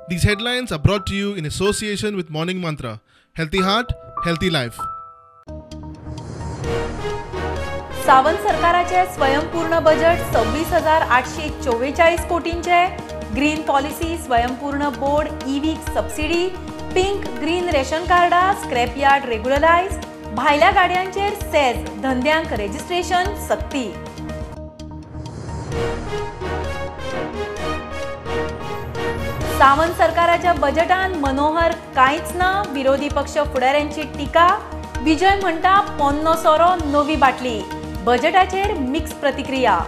These headlines are brought to you in association with Morning Mantra. Healthy heart, healthy life. Sawant सरकाराचे स्वयंपूर्ण budget 26,844 कोटींचे. Green policy, स्वयंपूर्ण board, ईव्हीक subsidy, pink green ration कार्डा, scrap yard regularise, भायल्या गाडयांचेर सेज, धंद्यांक रेजिस्ट्रेशन सक्ती. सावंत सरकाराच्या बजेटान मनोहर कांयच ना, विरोधी पक्ष फुडाऱ्यांची टिका. विजय म्हणटा पोन्नो सोरो नवी बाटली. बजेटाचेर मिक्स प्रतिक्रिया.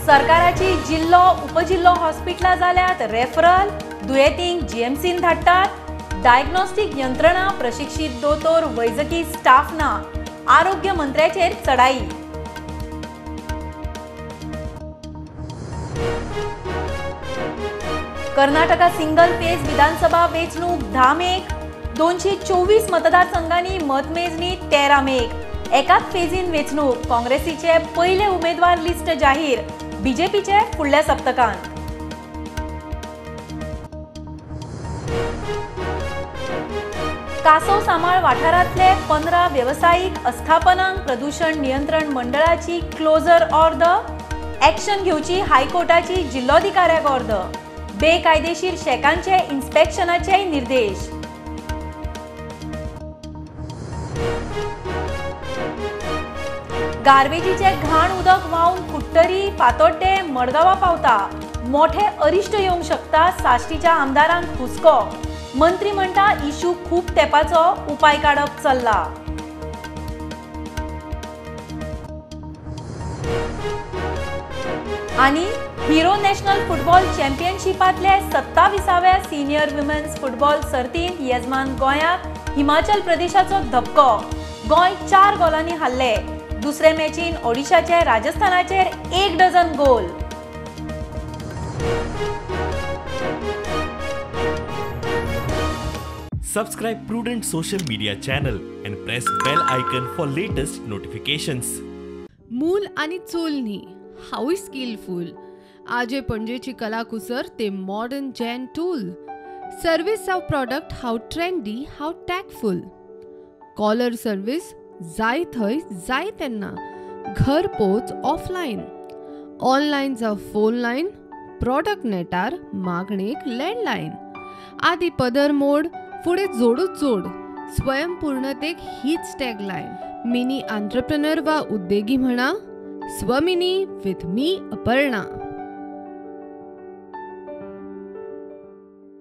सरकाराची जिल्लो उपजिल्लो हॉस्पिटलां जाल्यात रेफरल, दुयेंतींक जीएमसीन धाडटात. डायग्नोस्टीक यंत्रणा, प्रशिक्षीत दोतोर, वैजकी स्टाफ ना. आरोग्य मंत्र्याचेर चढाई. कर्नाटका सिंगल फेज विधानसभा वेंचणूक 10 मेक, 224 मतदारसंघांनी मतमेजणी 13 मेक. एकाच फेजीन वेंचणूक. काँग्रेसीचे पयले उमेदवार लिस्ट जाहीर, बीजेपीचे फुडल्या सप्तकांत. कासव सामाळ वाठारांतले 15 वेवसायीक आस्थापनांक प्रदूषण नियंत्रण मंडळाची क्लोजर ऑर्द, ॲक्शन घेवची हायकोर्टाची जिल्लोधिकाऱ्याक ऑर्द. बेकायदेशीर शॅकांचे इन्स्पेक्शनाचेय निर्देश. गार्बेजीचे घाण उदक व्हांवन कुडटरी, फातोड्डें, मडगांवां पावता. मोठे अरिश्ट येवंक शकता. साश्टीच्या आमदारांक हुस्को. मंत्री म्हणटा इशू खूब तेंपाचो, उपाय काडप चल्ला. आनी हिरो नॅशनल फुटबॉल चॅम्पियनशिपांतले 27व्या सिनियर वुमेन्स फुटबॉल सर्तींत येजमान गोंयाक हिमाचल प्रदेशाचो धपको. गोंय 4 गोलांनी हारले. दुसरे मॅचीन ओडिशाचे राजस्थानाचेर 1 dozen goal. Subscribe Prudent Social Media channel and press bell icon for latest notifications. मूल आणि चूल न्ही, हांवूय स्किलफूल. आजे पणजेची कलाकुसर ते मॉडर्न जॅन टूल. सर्वीस जावं प्रॉडक्ट हांव ट्रेंडी, हांव टॅकफूल. कॉलर सर्वीस जाय थंय जाय तेन्ना, घर पोच ऑफलायन, ऑनलायन जावं फोन लायन, प्रॉडक्ट नेटार मागणेक लँडलायन. आदी पदर मोड, फुडें जोडूच जोड. स्वयंपूर्णतेक हीच टॅगलायन. मिनी आंत्रप्रनर वा उद्देगी म्हणा, स्वमिनी विथ मी अपर्णा.